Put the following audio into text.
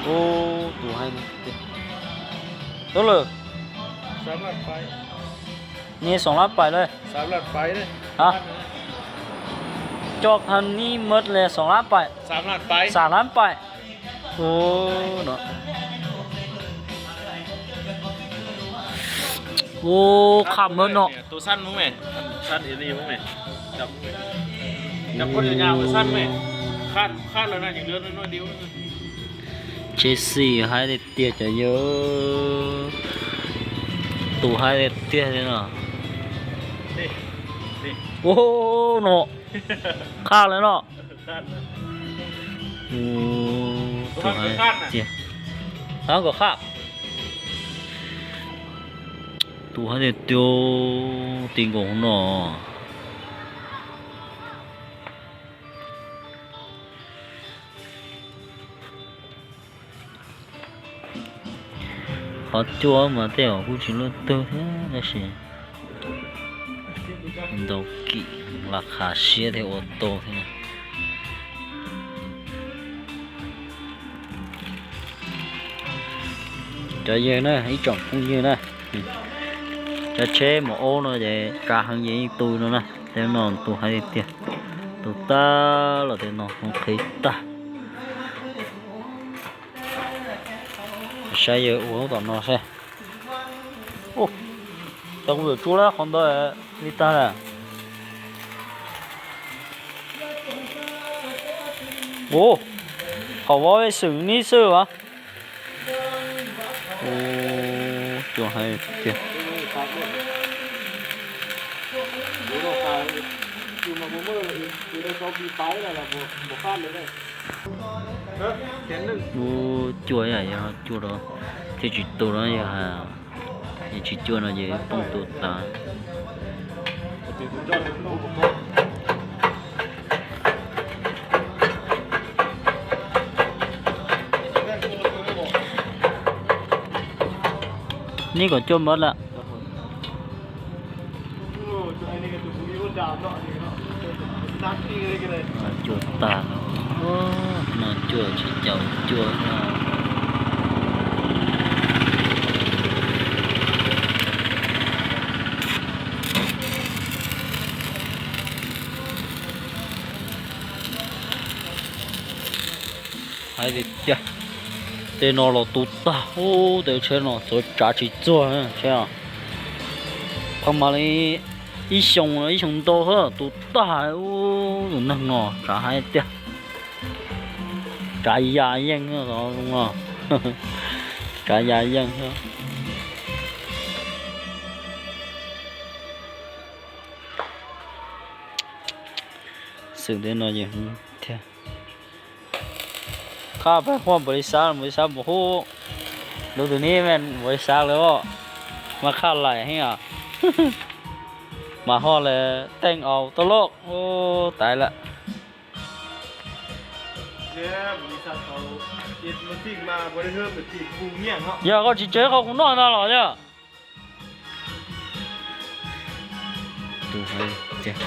Ub, tus hais tias, tus lawm, nyiaj xoom lab pais lawm. Hab, coj thaj nib mawd le xoom lab pais, xam lab pais. Ub, no. Ub, qhaj mawd no. Tsheb xis hais tiag tiag cov yawg, tus hais tiag tiag li no. Ub, no, qhaj lawm no. Tus hais tiag, hab kom qhaj. Tus hais tiag tiag, ti nkaus no. Qhov cua mas tej zaum kuj tsis luaj twg thiab tab sis ntau kim lam khav siab thiab ua tau thiab. Cov yawg na, ib tsoom phooj ywg na, cov tsheb mus ub no ces kav heev ces yeej tu no na. Tej no tus hais tiag tiag, tu tag los tej no mus qhib tag. Saib yawg ua lub tom no seb. Tau kuv yuav tsuab lab qhov ntawd li tag na. Ub, qhov vov ve xwm nib xwb as. Ub, cua hais tiag. Ub, cua yam yog cua rau thiaj tsis tu no yog, yog tsis cua no ces poob tu tas. Neb kom cua mawd lawm. Cua tag, no cua tsis caum cua no. Hais tias tej no los tu tag, ub, tej tsheb no txawv tsav tsis txuag tsheb. Qhov mas li ib xyoo, ib xyoo ntau xwb tu tag, ub, tus neeg no tsav hais tiag. Tsav ya yeej, tsav ya yeej. Xwm tej no ces thiab. Qhaj pab huaj npaum li xav, npaum li xav npaum hub. Lub twg neb npaum li xav lawm os. Mas qhaj laim heev os. Mas ho lawm teej aus tau loj, taiv lawm. Yog koj tsis tsev qhov kuv noj no los yog. Tus hais tias,